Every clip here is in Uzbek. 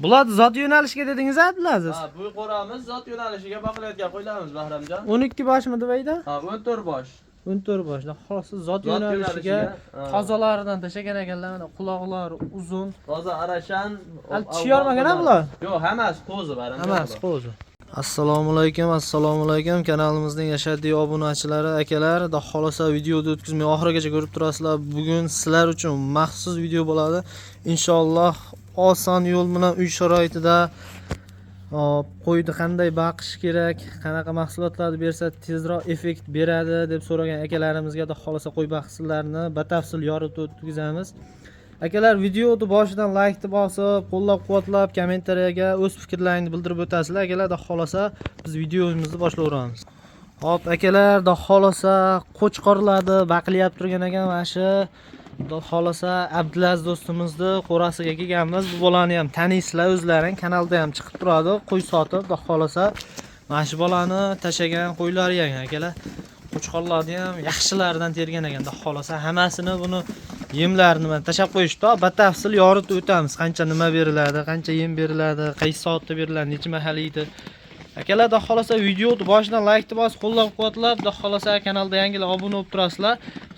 Bular zot yo'nalishiga dedingiz Abdulaziz? Ha, bu qo'ramiz zot yo'nalishiga boqilayotgan qo'ylarimiz, Bahramjon. 12 boshmi deb? Ha, 14 bosh. 14 bosh. Xolos, zot yo'nalishiga tozalaridan tashlagan ekanlar. Mana quloqlari uzun. Toza arashan. Hali tish yormagan a bular? Yo'q, hammasi qo'zi, Bahramjon. Hammasi qo'zi. Assalomu alaykum, assalomu alaykum. Kanalimizning ashaddiy obunachilari, akalar, xudo xolasa videoni o'tkazmay oxirigacha ko'rib turasizlar. Bugun sizlar uchun maxsus video bo'ladi. Inshaalloh oson yo'l bilan uy sharoitida qo'yni qanday baqish kerak, qanaqa mahsulotlarni bersa tezroq effekt beradi deb so'ragan akalarimizga xudo xolasa qo'y baqish sirlarini batafsil yoritib o'tkazamiz. Akalar, videoni boshidan laykni bosib, qo'llab-quvvatlab, kommentariyaga o'z fikrlaringizni bildirib o'tasizlar. Akalar, xudo xolasa biz videomizni boshlayveramiz. Hop, akalar, xudo xolasa qo'chqorlarni baqilyap turgan ekan mana shu xudo xolasa Abdulaziz do'stimizni qo'rasiga kelganmiz. Bu bolani ham taniysizlar o'zlaring, kanalda ham chiqib turadi, qo'y sotib, xudo xolasa mana shu bolani tashagan qo'ylari ekan akalar. Qo'chqorlarni ham yaxshilaridan tergan ekan, xudo xolasa hammasini buni yemlarini mana tashlab qo'yishdi. Batafsil yoritib o'tamiz. Qancha nima beriladi, qancha yem beriladi, qaysi soatda beriladi, necha mahal yeydi. Akalar, xudo xolasa videoni boshidan laykni bosib, qo'llab-quvvatlab, xudo xolasa kanalda yangilar obuna bo'lib turasizlar.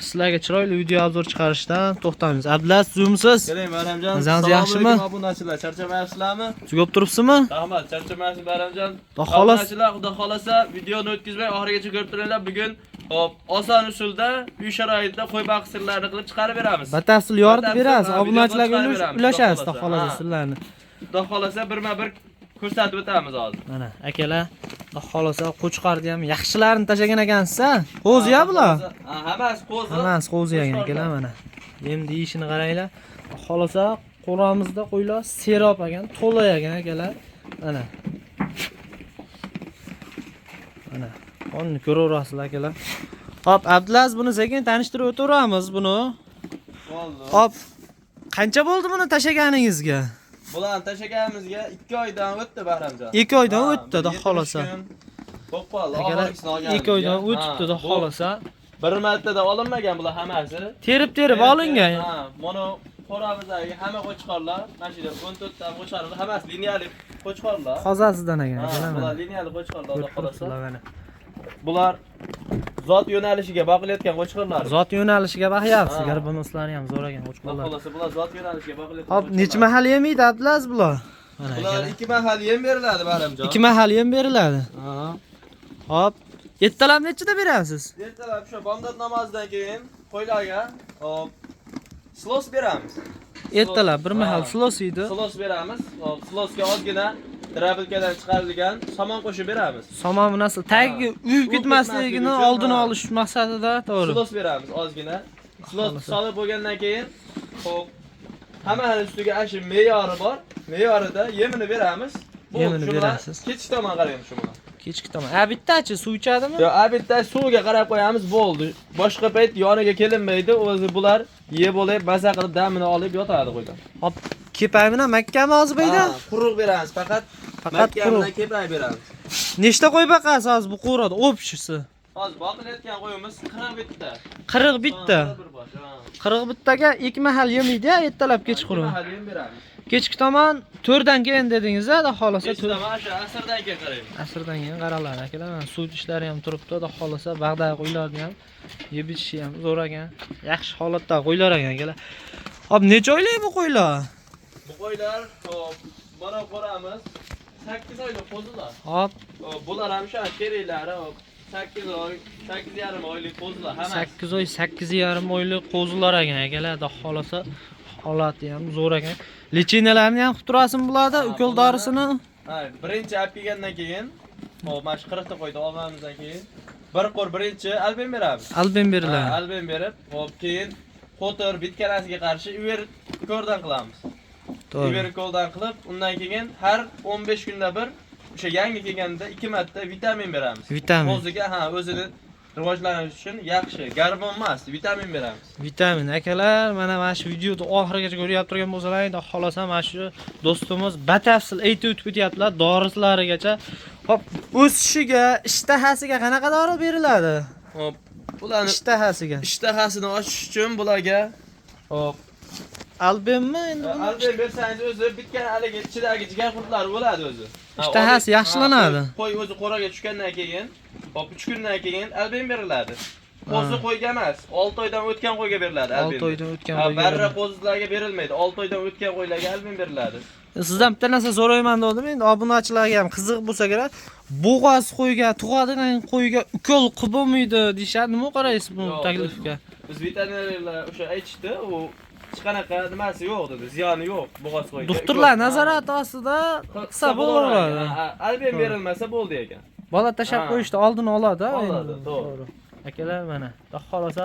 Sizlarga chiroyli video obzor chiqarishdan to'xtamaymiz. Abdulaziz, tuzukmisiz? Keling, Bahramjon. Mazangiz yaxshimi? Obunachilar, charchamayapsizlarmi? Tugab turibsizmi? Rahmat, charchamayapsiz, Bahramjon. Xudo xolos- Obunachilar, xudo xolasa videoni o'tkazmay oxirigacha ko'rib turinglar. Bugun hop, oson usulda uy sharoitida qo'y baqish sirlarini qilib chiqarib beramiz. Batafsil yoritib berasiz. Batafsil, ha, Obunachilarga video chiqarib beramiz, ulashasiz, xudo xudo xolasa xolasa. sirlarni. Xudo xolasa birma-bir ko'rsatib o'tamiz hozir. Mana akalar, xudo xolasa qo'chqorni ham yaxshilarini tashlagan ekansiz-a? Qo'zi-ya bular? Ha, hammasi qo'zi. Hammasi qo'zi ekan akalar mana. Yem deyishini qaranglar. Xolasa qo'ramizda qo'ylar serob ekan, to'la ekan akalar. Mana. Mana. Onni ko'raverasizlar akalar. Hop, Abdulaziz, buni sekin tanishtirib o'taveramiz buni. Bo'ldi. Hop. Qancha bo'ldi buni tashlaganingizga? Bularni tashlaganimizga 2 oydan o'tdi, Bahramjon. 2 oydan Ha, o'tdi, xudo bir xolasa. 70 kun bo'lib qoldi. Akalar, Oxirgisini olganimizga. 2 oydan o'tibdi, xudo Ha, bu xolasa. bir martada olinmagan bular hammasi. Terib-terib olingan. Ha, mana qo'ramizdagi hamma qo'chqorlar, mana shu yerda 14 ta qo'chqorlar, hammasi liniyali qo'chqorlar. Tozasidan ekan Ha, akalar bular mana. liniyali qo'chqorlar, xudo Ko'rib xolasa. turibsizlar mana. Bular zot yo'nalishiga boqilayotgan qo'chqorlar. Zot yo'nalishiga boqyapsiz. Ha. Garbanoslar ham zo'r ekan Xudo qo'chqorlar. xolasa bular zot yo'nalishiga boqilayotgan. Hop, necha mahal yemaydi Abdulaziz bular? Mana Bular akalar. 2 mahal yem beriladi, Bahramjon. 2 mahal yem beriladi. Ha. Hop, ertalab nechida berasiz? Ertalab shu bomdod namozidan keyin qo'ylarga hop silos beramiz. Ertalab bir mahal Ha. silos yeydi. Silos beramiz. Hop, silosga ozgina drabilkadan chiqarilgan somon qo'shib beramiz. Somon nasıl tagiga uyib Uyib ketmasligini ketmasligi uchun, oldini ha. olish maqsadida, to'g'ri. Silos beramiz ozgina. Silos Xohlasa. solib bo'lgandan keyin hop hammani ustiga ana shu me'yori bor. Me'yorida yemini beramiz. Bu Yemini shu bilan berasiz. Kechki tomon qaraymiz shu bilan. Kechki tomon. A bittachi suv ichadimi? Yo, a bitta suvga qarab qo'yamiz, bo'ldi. Boshqa payt yoniga kelinmaydi. O'zi bular yeb olib, maza qilib damini olib yotadi qo'ylar. Hop, kepak bilan makkami hozir bu yerda? Ha, quruq beramiz faqat. Faqat Makka quruq. bilan kepak beramiz. Nechta qo'y baqasiz hozir bu qo'rada общisi? Hozir boqilayotgan qo'yimiz 41 ta. 41 ta. Ha, 41 bosh, ha. 41 taga 2 mahal yemaydi, ertalab kechqurun. Ikki mahal yem beramiz. Kechki tomon 4 dan keyin dedingiz-a, xudo xolasa Kechki tomon shu asrdan keyin qaraymiz. Asrdan keyin qaraladi akalar. Mana suv ishlari ham turibdi, xudo xolasa bag'dagi qo'ylarni ham yeb ichishi ham zo'r ekan. Yaxshi holatda qo'ylar ekan akalar. Hop, necha oylik bu qo'ylar? Bu qo'ylar, hop, mana qo'ramiz. 8 oylik qo'zilar. Hop, Hop, bular ham shu sheriklari, hop, 8 oy, 8,5 oylik qo'zilar hammasi. 8 oy, 8,5 oylik qo'zilar ekan akalar, xudo xolasa holati ham zo'r ekan. Lechinalarni ham qilib turasizmi bularda, Ha, ukol bularni- dorisini? Ha, birinchi olib kelgandan keyin, hop, mana shu 40 ta qo'yni olganimizdan keyin bir qo'r birinchi alben beramiz. Alben Ha, beriladi. alben berib, hop, keyin qo'tir bitkalasiga qarshi iverkordan qilamiz. To'g'ri. Iverkoldan qilib, undan keyin har 15 kunda bir o'sha yangi kelganda 2 marta vitamin beramiz. Vitamin. O'ziga, ha, o'zini rivojlanishi uchun yaxshi gormon emas, vitamin beramiz. Vitamin akalar, mana shu videoni oxirigacha ko'ryapti turgan bo'lsalaring, xudo xolasa mana shu do'stimiz batafsil aytib o'tib ketyaptilar, dorisilarigacha. Hop, o'sishiga, ishtahasiga qanaqa dori beriladi? Hop, bularni Ishtahasiga. ishtahasini ochish uchun bularga hop Albenmi endi buni? Alben bersangiz o'zi bitgan haligi ichidagi jigar qurtlari bo'ladi o'zi. Ishtahasi yaxshilanadi. Qo'y o'zi qo'raga tushgandan keyin, hop 3 kundan keyin alben beriladi. Qo'zi qo'yga emas, 6 oydan o'tgan qo'yga beriladi alben. 6 oydan o'tgan qo'yga. Barra qo'zilarga berilmaydi. 6 oydan o'tgan qo'ylarga alben beriladi. Sizdan bitta narsa so'rayman dedim, endi obunachilarga ham qiziq bo'lsa kerak. Bo'g'oz qo'yga, tug'adigan qo'yga ukol qilib bo'lmaydi deyishadi. Nima qaraysiz bu taklifga? Biz veterinarlar o'sha aytishdi, u hech qanaqa nimasi yo'q dedi, ziyoni yo'q bo'g'oz qo'yga. Doktorlar nazorati ostida qilsa bo'laveradi. Alben berilmasa bo'ldi ekan. Bola tashlab qo'yishdi, oldini oladi, oladi, to'g'ri. Akalar mana, xudo xolasa.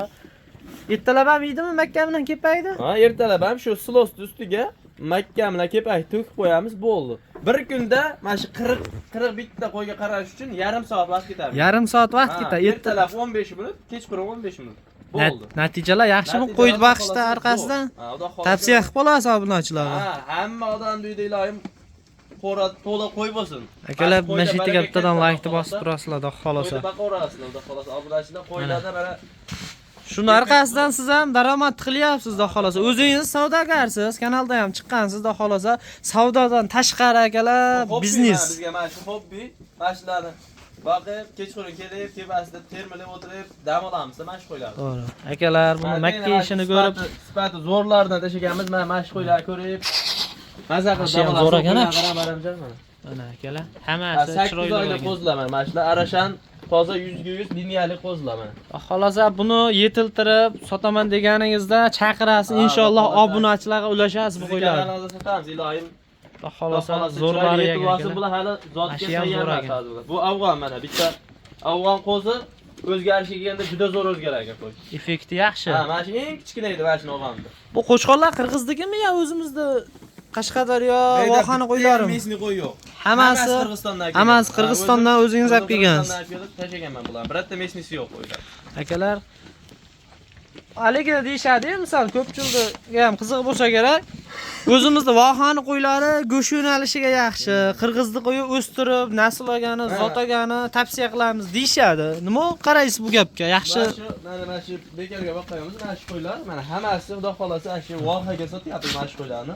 Ertalab ham yeydimi makka bilan kepakni? Ha, ertalab ham shu silosni ustiga makka bilan kepak to'kib qo'yamiz, bo'ldi. Bir kunda mana shu 40 bitta qo'yga qarash uchun yarim soat vaqt ketadi. Yarim soat vaqt ketadi. Ertalab 15 minut, kechqurun 15 minut. Bo'ldi. Natijalar yaxshimi? Qo'y boqishda orqasidan tavsiya qilib qolasiz obunachilarga. Ha, hamma odam uyda iloyim qo'ra to'la qo'y bo'lsin. Akalar, mana shu yerga bittadan like bosib turasizlar, xudo xolasa. Qo'yni boqaverasizlar, xudo xolasa. Obunachilar qo'ylarda mana shuni orqasidan siz ham daromad qilyapsiz, xudo xolasa. O'zingiz savdogarsiz, kanalda ham chiqqansiz, xudo xolasa. Savdodan tashqari akalar, biznes. Bizga mana shu hobbi, mana shularni boqib, kechqurun kelib, tepasida termilib o'tirib, dam olamiz, mana shu qo'ylarni. To'g'ri. Akalar, buni makka ishini ko'rib, sifati zo'rlardan tashlaganmiz, mana shu qo'ylarni ko'rib, maza qilib dam olamiz. Zo'r ekan. Mana akalar, hammasi chiroyli bo'lgan. Qo'zilar mana shular arashan toza 100% liniyali qo'zilar mana. Xolasa buni yetiltirib sotaman deganingizda chaqirasiz, inshaalloh obunachilarga ulashasiz bu qo'ylarni. Kanalda sotamiz iloyim. Xolasa zo'rlari ekan. Bular hali zotga tayyor emas. Bu afg'on mana bitta afg'on qo'zi o'zgarishga kelganda juda zo'r o'zgarar ekan qo'y. Effekti yaxshi. Ha, mana shu eng kichkina edi mana shuni og'amda. Bu qo'chqorlar qirg'izdikimi yo o'zimizda Qashqadaryo, Vohani qo'ylarimi? Mesni qo'y yo'q. Hammasi Qirg'izistondan kelgan. Hammasi Qirg'izistondan o'zingiz olib kelgansiz. Qirg'izistondan olib kelib tashlaganman bularni. Birorta mesnisi yo'q qo'ylar. Akalar, haligi deyishadi, misol ko'pchilikga ham qiziq bo'lsa kerak. O'zimizda Vohani qo'ylari go'sht yo'nalishiga yaxshi. Qirg'izni qo'yi o'stirib, nasl olgani, zot olgani tavsiya qilamiz deyishadi. Nima qaraysiz bu gapga? Yaxshi. Mana shu bekarga boqaymiz, mana shu qo'ylar, mana hammasi xudo xolasa ana shu Vohaga sotyapmiz mana shu qo'ylarni.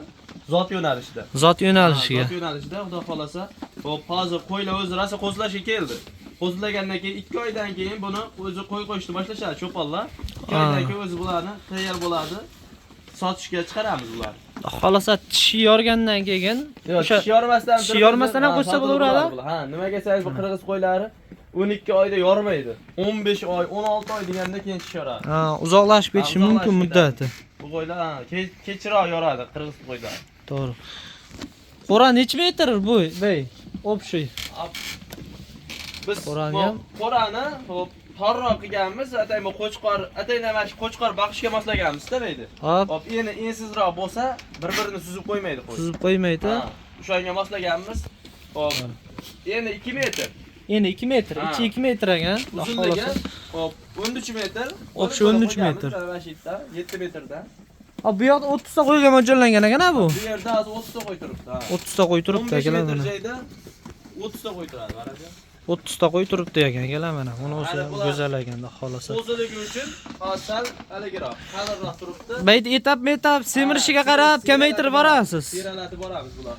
Zot yo'nalishida. Zot yo'nalishiga. Zot yo'nalishida xudo xolasa. Hop, hozir qo'ylar o'zi rosa qo'zilashga keldi. Qo'zilagandan keyin 2 oydan keyin buni o'zi qo'y qo'yishni boshlashadi cho'ponlar. 2 oydan keyin o'zi bularni tayyor bo'ladi. Sotishga chiqaramiz bularni. Xolasa tishi yorgandan keyin o'sha tishi yormasdan ham qo'shsa bo'laveradi. Ha, nimaga desangiz bu qirg'iz qo'ylari 12 oyda yormaydi. 15 oy, 16 oy deganda keyin tish yoradi. Ha, uzoqlashib ketishi mumkin muddati. Bu qo'ylar kechroq yoradi qirg'iz qo'ylari. To'g'ri. Qo'ra necha metr bu, bey? Общий. Biz qo'rani hop torroq qilganmiz, atay bu qo'chqor, atay mana shu qo'chqor boqishga moslaganmiz-da deydi. Hop, endi ensizroq bo'lsa, bir-birini suzib qo'ymaydi qo'y. Suzib qo'ymaydi. O'shanga moslaganmiz. Hop. Endi 2 metr. Endi 2 metr, ichi 2 metr ekan. Uzunligi hop 13 metr. Общий 13 metr. Mana shu yerda 7 metrda. Ha, bu yoqda 30 ta qo'yga mo'ljallangan ekan ha bu. Bu yerda hozir 30 ta qo'y turibdi. 30 ta qo'y turibdi akalar mana. mana. Joyda 30 ta qo'y turadi, mana. 30 ta qo'y turibdi ekan akalar mana. Buni o'zi ham go'zal ekan, xolasa. Qo'ziligi uchun hozir haligiroq, qalinroq turibdi. Bayt etap-metap semirishiga qarab kamaytirib borasiz. Seralatib boramiz bular.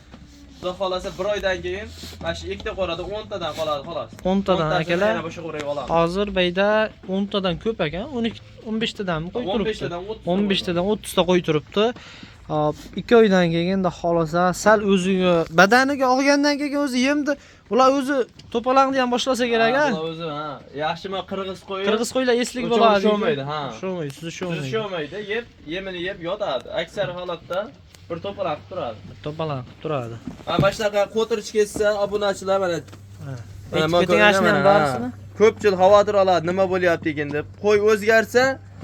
Xudo xolasa bir oydan keyin mana shu ikkita qo'rada 10 tadan qoladi xolos. 10 tadan akalar. Yana boshqa qo'raga olamiz. Hozir bayda 10 tadan ko'p ekan, 12 15 tadanmi qo'y turibdi. 15 tadan 30 ta qo'y turibdi. Hop, 2 oydan keyin da xolasa sal o'ziga badaniga olgandan keyin o'zi yemdi. Ular o'zi to'polangni ham boshlasa kerak a. Ular o'zi ha, yaxshimi qirg'iz qo'yi. Qirg'iz qo'ylar eslik bo'ladi. Susholmaydi, ha. Susholmaydi, suzisholmaydi. Suzisholmaydi, yeb, yemini yeb yotadi. Aksar holatda bir to'polaq turadi. To'polaq turadi. Ha, mana shunaqa qo'tirch ketsa obunachilar mana. Mana ham borisini. Ko'pchilik xavotir oladi, nima bo'lyapti ekan deb. Qo'y o'zgarsa,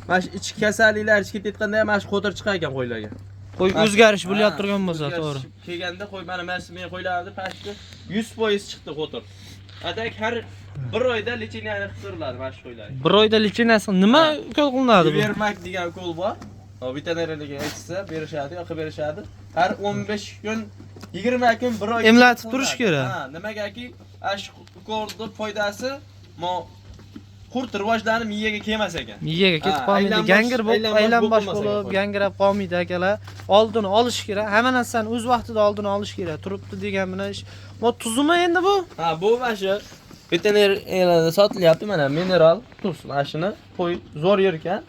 mana shu ichki kasalliklar ichki ketganda ham mana shu qo'tir chiqar ekan qo'ylarga. Qo'y o'zgarish bo'lyapti turgan bo'lsa, to'g'ri. Kelganda qo'y mana men qo'ylarni pastda 100% chiqdi qo'tir. Atak har bir oyda lecheniya qilib turiladi mana shu qo'ylar. Bir oyda lecheniyasi nima ukol qilinadi bu? Vermak degan ukol bor. Veterinarlarga aytsa berishadi, yo'q berishadi. Har 15 kun, 20 kun bir oy emlatib turish kerak. Ha, nimagaki shu ukolning foydasi mo Qurt rivojlanib miyaga kelmas ekan. Miyaga ketib Ha, qolmaydi. aylanbosh- Gangir bo'lib, aylanbosh aylanbosh bo'lib bo'lib, qolmas ekan. Gangirab qolmaydi akalar. Oldini olish kerak. Hamma narsani o'z vaqtida oldini olish kerak. Turibdi degan bilan ish. Bu tuzumi endi bu? Ha, bu mana shu veterinariyada sotilyapti mana mineral tuz. Mana shuni qo'y zo'r yerkan.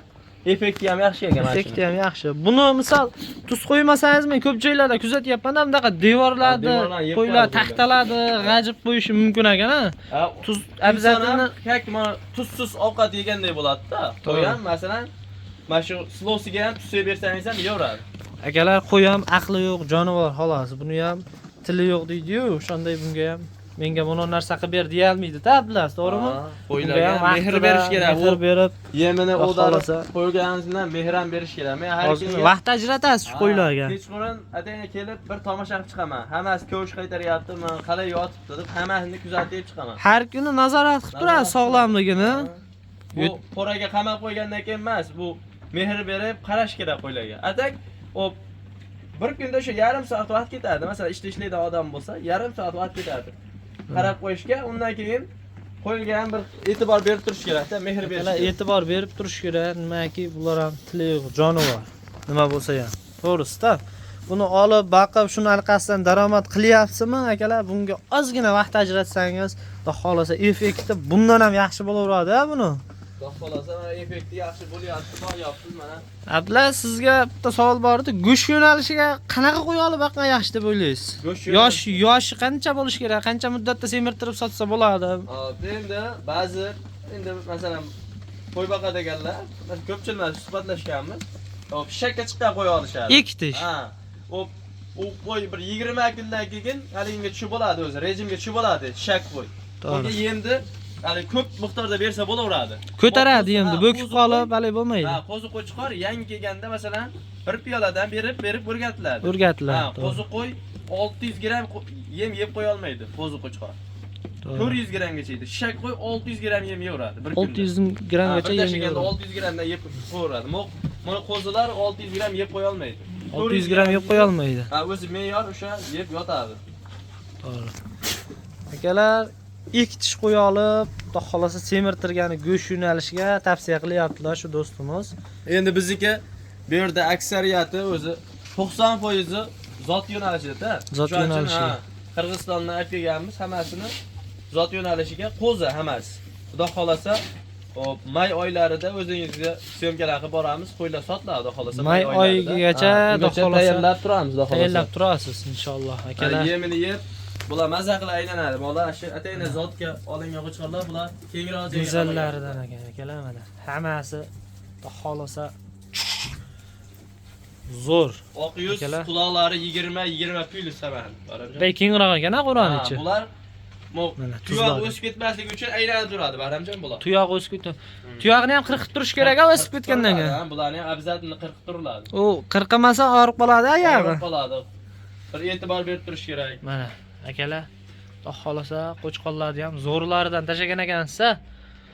Effekti ham yaxshi ekan mana shuni. Effekti ham yaxshi. Buni misol tuz qo'ymasangiz men ko'p joylarda kuzatyapman, bunaqa devorlarni, Ha, devorlarni yeb qo'ylar qo'yadi. taxtalarni g'ajib qo'yishi mumkin ekan, ha? Ha, Tuz inson обязательно ham kak mana tuzsiz ovqat yeganday bo'ladi-da. Qo'y To'g'ri. ham masalan mana shu silosiga ham tuz sepib bersangiz ham yeyaveradi. Akalar, qo'y ham aqli yo'q, jonivor xolos. Buni ham tili yo'q deydi-yu, o'shanday bunga ham menga buni narsa qilib ber deya olmaydi-da, bilasiz, to'g'rimi? Ha, Bunga qo'ylarga ham mehr vaqtida berish kerak. Mehr berib, Yemini Xudo o'darib xohlasa. qo'yganimiz bilan mehr ham berish kerak. Men har ozgina kunga vaqt ajratasiz shu qo'ylarga. Kechqurun atayga kelib bir tomosha qilib chiqaman. Hammasi kovush qaytaryaptimi, qalay yotibdi deb hammasini kuzatib chiqaman. Har kuni nazorat qilib turasiz sog'lomligini. Bu qo'raga qamab qo'ygandan keyin emas, bu mehr berib qarash kerak qo'ylarga. Atak o bir kunda o'sha yarim soat vaqt ketadi. Masalan, ishda ishlaydigan odam bo'lsa, yarim soat vaqt ketadi. Qarab qo'yishga, undan keyin qo'yga ham bir e'tibor berib turish kerak-da, mehr berish. Akalar, Kerak. e'tibor berib turish kerak, nimaki bular ham tili yo'q, jonivor. Nima bo'lsa ham. To'g'risi-da. Buni olib, boqib, shuni orqasidan daromad qilyapsizmi, akalar, bunga ozgina vaqt ajratsangiz, xudo xohlasa effekti bundan ham yaxshi bo'laveradi, ha buni. Xudo xohlasa mana effekti yaxshi bo'lyapti, boryapmiz mana. Abdulla, sizga bitta savol bor edi. Go'sht yo'nalishiga qanaqa qo'y olib boqqan yaxshi deb o'ylaysiz? Go'sht Yoshi qancha bo'lishi kerak? Qancha muddatda semirtirib sotsa bo'ladi? Hop, endi ba'zi endi masalan qo'y boqadiganlar, masalan ko'pchilik bilan suhbatlashganmiz. Hop, pishakka chiqqan qo'y olishadi. Ikki tish. Ha. U qo'y bir 20 kundan keyin haliganga tushib bo'ladi o'zi, rejimga tushib bo'ladi, shak qo'y. To'g'ri. Unga yemni hali ko'p miqdorda bersa bo'laveradi. Ko'taradi endi, Ha, bo'kib qo'zi qolib, qo'y- haligi bo'lmaydi. Ha, qo'zi qo'chqor yangi kelganda masalan bir piyoladan berib berib o'rgatiladi. O'rgatiladi. Ha, qo'zi qo'y 600 gramm yem yeb qo'ya olmaydi qo'zi qo'chqor. To'g'ri. 400 grammgacha yeydi. Shak qo'y 600 gramm yem yeyaveradi bir kunda. 600 grammgacha Ha, bir yem tashlaganda yeyaveradi. 600 grammdan yeb qo'yaveradi. Mana qo'zilar 600 gramm yeb qo'ya olmaydi. 600 gramm yeb qo'ya olmaydi. Ha, o'zi me'yor o'sha yeb yotadi. To'g'ri. Akalar, ikki tish qo'y olib, xudo xohlasa semirtirgani go'sht yo'nalishiga tavsiya qilyaptilar shu do'stimiz. Endi bizniki bu yerda aksariyati o'zi 90% zot yo'nalishida. Zot Shuning uchun, yo'nalishiga. ha, Qirg'izistondan olib kelganmiz hammasini zot yo'nalishiga qo'zi hammasi. Xudo xohlasa, hop, may oylarida o'zingizga syomkalar qilib boramiz, qo'ylar sotiladi xudo xohlasa. May oylarida. oyigacha Ha, xudo ungacha xohlasa tayyorlab turamiz xudo xohlasa. Tayyorlab turasiz inshaalloh akalar. Yemini yeb, bular maza qilib aylanadi. Bular shu atayna zotga olingan qo'chqorlar, bular kengroq joyga Go'zallaridan ekan akalar mana. Hammasi xudo xohlasa zo'r. Oq yuz Akalar. quloqlari 20 20 plyus hammasi. Bey kengroq ekan ha qo'rani Ha, ichi. bular Mana tuyoq tuzladi. o'sib ketmasligi uchun aylanib turadi Bahramjon bular. Tuyoq o'sib ketdi. Tuyog'ini ham qirqib turish kerak ha o'sib ketgandan keyin. Ha, bularni ham обязательно qirqib turiladi. U qirqimasa og'rib qoladi oyog'i. Og'rib qoladi. Bir e'tibor berib turish kerak. Mana akalar, xudo xohlasa qo'chqorlarni ham zo'rlaridan tashlagan ekansiz.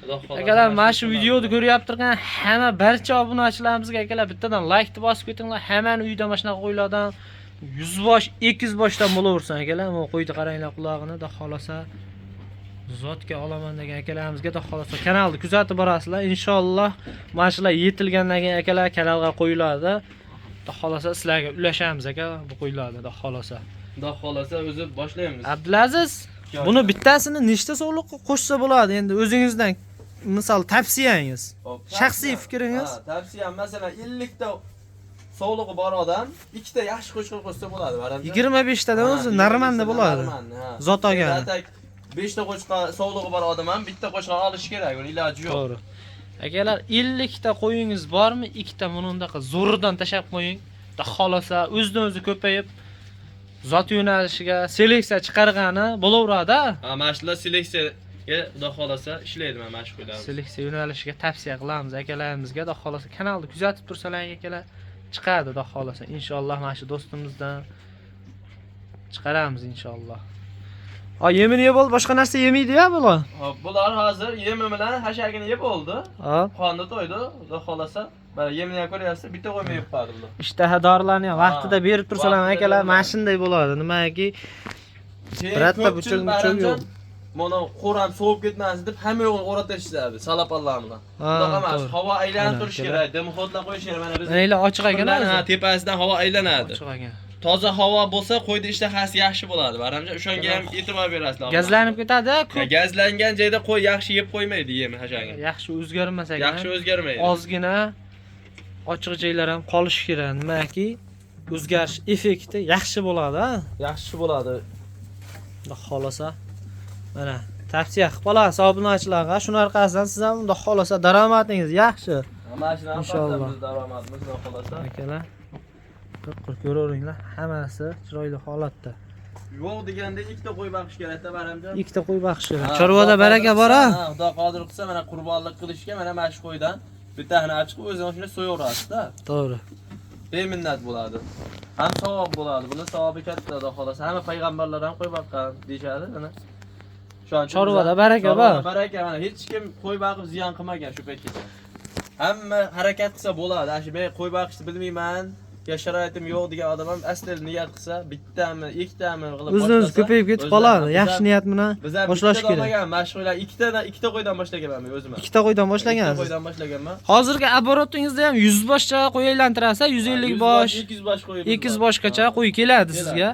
Xudo xohlasa. Akalar, mana shu videoni ko'ryapti turgan hamma barcha obunachilarimizga akalar bittadan like deb bosib ketinglar. Hammani uyida mana shunaqa qo'ylardan 100 bosh, 200 boshdan bo'laversin akalar. Mana qo'yni qaranglar qulog'ini, xudo xohlasa zotga olaman degan akalarimizga xudo xohlasa kanalni kuzatib borasizlar. Inshaalloh mana shular yetilgandan keyin akalar kanalga qo'yiladi. Xudo xohlasa sizlarga ulashamiz aka bu qo'ylarni xudo xohlasa. Xudo xohlasa o'zi boshlaymiz. Abdulaziz, buni bittasini nechta sovliqqa qo'shsa bo'ladi endi o'zingizdan misol tavsiyangiz? Hop, Shaxsiy fikringiz? Ha, tavsiyam masalan 50 ta sog'lig'i bor odam ikkita yaxshi qo'chqor qo'shsa bo'ladi Bahramjon. 25 tadan Ha, o'zi 25 normalni tadan bo'ladi. normalni, ha. Zot olgani. Endi atak 5 ta qo'chqor sog'lig'i bor odam ham bitta qo'chqor olishi kerak, uni iloji yo'q. To'g'ri. Akalar, 50 ta qo'yingiz bormi? Ikkita bunundaqa zo'ridan tashlab qo'ying. Xudo xohlasa o'zidan o'zi ko'payib zot yo'nalishiga seleksiya chiqargani bo'laveradi. Ha, mana shular seleksiyaga xudo xohlasa ishlaydi mana shu qo'ylar. Seleksiya yo'nalishiga tavsiya qilamiz akalarimizga. Xudo xohlasa kanalni kuzatib tursalar akalar chiqadi xudo xohlasa. Inshaalloh mana shu do'stimizdan chiqaramiz inshaalloh. A yemini yeb bo'ldi, boshqa narsa yemaydi-ya bular. Hop, bular hozir yemi bilan hashagini yeb oldi. Ha. Qonni to'ydi, xudo xohlasa. Mana yemini ham ko'ryapsiz, bitta qo'ymay yeb qoldi bular. Ishtaha dorilarni ham vaqtida berib tursalar vaqtida akalar mana beriladi. shunday bo'ladi. Nimaki Keyin Birotta ko'pchilik buchuk muchuk yo'q. Bahramjon Mana qo'ram sovib ketmasin deb hamma yo'g'ini o'rab tashlashadi salapallar bilan. Ha, Bunaqa emas, to'g'ri. havo aylanib Mana turishi akalar. kerak, dimoxodlar qo'yish kerak. Mana biz Mana ochiq ekan ha, o'zi. tepasidan havo aylanadi. Ochiq ekan. Toza havo bo'lsa, qo'yni ishtahasi yaxshi bo'ladi. Baramja o'shanga ham e'tibor berasizlar. Gazlanib ketadi, Ya, ko'p gazlangan joyda qo'y yaxshi yeb qo'ymaydi yemi hashangini. yaxshi o'zgarmas ekan. Yaxshi o'zgarmaydi. Ozgina ochiq joylar ham qolishi kerak. Nimaki o'zgarish effekti yaxshi bo'ladi, ha? Yaxshi bo'ladi. Xudo xolasa mana tavsiya qilib qolasiz obunachilarga. Shuni orqasidan siz ham xudo xolasa daromadingiz yaxshi. Mana shuni Inshaalloh. biz daromadimiz xudo xolasa. Akalar, qirq ko'raveringlar, hammasi chiroyli holatda. Yo'q deganda ikkita qo'y baqish kerakda baramja. Ikkita qo'y baqish kerak. Ha, Chorvada Xudo baraka qodir bor a? qilsa, ha, Xudo qodir qilsa mana qurbonlik qilishga mana mana shu qo'ydan bittasini olib chiqib o'zini shuni so'yaverasiz-da. To'g'ri. Beminnat bo'ladi. Ham savob bo'ladi. Buni savobi katta xudo xolasa. Hamma payg'ambarlar ham qo'y boqqan deyishadi mana. Shuning uchun Chorvada baraka chorvada bor. Baraka mana hech kim qo'y boqib ziyon qilmagan shu paytgacha. Hamma harakat qilsa bo'ladi. Ana shu men qo'y boqishni bilmayman, yo sharoitim yo'q degan odam ham asli niyat qilsa, bittami, ikkitami qilib O'zini o'zi boshlasa, ko'payib ketib o'zlari- qoladi. biz Yaxshi ham- niyat bilan Biz ham boshlash bitta kerak. olmagan, mashg'ullar ikkita qo'ydan boshlaganman men o'zim. Ikkita qo'ydan Ikkita boshlagansiz. qo'ydan boshlaganman. Hozirgi оборотingizda ham 100 boshcha qo'y aylantirasiz, 150 100 bosh, 200 bosh qo'y. 200 boshgacha qo'y keladi Keladi. sizga.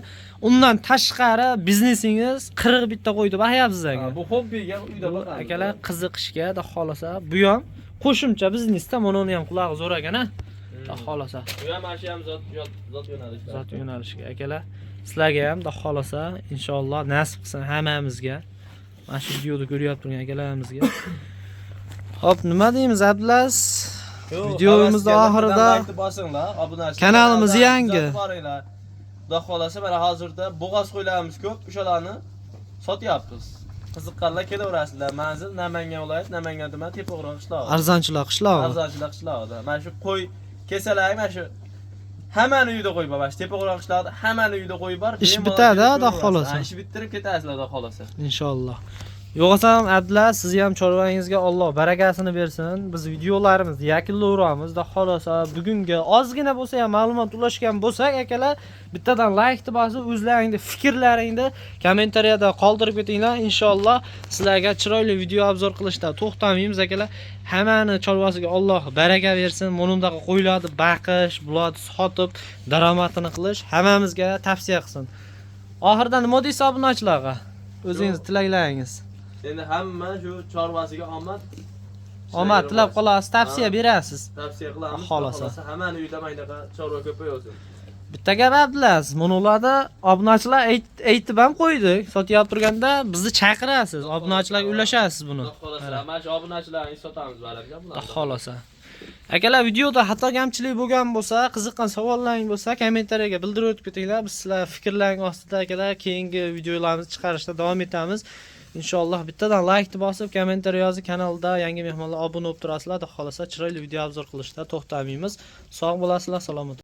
Undan tashqari biznesingiz 40 bitta qo'y deb aytyapsiz aka. Bu hobbiga uyda Bu boqamiz. akalar qiziqishga da xolasa, bu ham qo'shimcha biznesda mana uni ham qulog'i zo'r ekan a. Da xolasa. Bu ham mana shu ham zot yo'nalishlar. Zot yo'nalishiga akalar. Sizlarga ham da xolasa inshaalloh nasib qilsin hammamizga. Mana shu videoni ko'ryapti turgan akalarimizga. Xo'p, nima deymiz Abdulaziz? Yo'q, Videomizni havas oxirida keldi, like bosinglar, obunachilar. Kanalimiz Kanaldan yangi. kuzatib boringlar. Xudo xolasa mana hozirda bo'g'oz qo'ylarimiz ko'p, o'shalarni sotyapmiz. Qiziqqanlar kelaverasizlar. Manzil Namangan viloyati, Namangan tumani, Tepo'g'ron qishlog'i. Arzonchilar qishlog'i. Arzonchilar qishlog'ida. Mana shu qo'y kelsalar, mana shu hammani uyida qo'y bor. Mana shu Tepo'g'ron qishlog'ida hammani uyida qo'y bor. Ish Bemalol bitadi, kelib Xudo ko'raverasiz. xolasa. Ha, ish bittirib ketasizlar, Xudo xolasa. Inshaalloh. Yo'g'asam Abdulaziz, sizni ham chorvangizga Alloh barakasini bersin. Biz videolarimizni yakunlayveramiz. Xudo xolasa bugungi ozgina bo'lsa ham ma'lumot ulashgan bo'lsak, akalar, bittadan like bosib, o'zlaringni fikrlaringni kommentariyada qoldirib ketinglar. Inshaalloh sizlarga chiroyli video obzor qilishda to'xtamaymiz akalar. Hammani chorvasiga Alloh baraka bersin. Bunundaqa qo'ylarni baqish, bularni sotib daromadini qilish hammamizga tavsiya qilsin. Oxirida nima deysiz obunachilarga? O'zingiz tilaklaringiz. Endi hamma shu chorvasiga omad. Omad tilab qolasiz, tavsiya Ha. berasiz. Tavsiya qilamiz. Xolasa. Xolasa hammani uyida mana bunaqa chorva ko'payaversin. Bitta gap Abdulaziz, buni ularda obunachilar aytib ham qo'ydik. Sotyapti turganda bizni chaqirasiz, obunachilarga ulashasiz buni. Xudo xolasa, mana shu obunachilarni sotamiz baribir bularni. Xudo xolasa. Akalar, videoda xato kamchilik bo'lgan bo'lsa, qiziqqan savollaring bo'lsa, kommentariyaga bildirib o'tib ketinglar. Biz sizlar fikrlaring ostida akalar keyingi videolarimizni chiqarishda davom etamiz. Inshaalloh bittadan like bosib, kommentariy yozib, kanalda yangi mehmonlar obuna bo'lib turasizlar. Xudo xolasa chiroyli video obzor qilishda to'xtamaymiz. Sog' bo'lasizlar, salomat.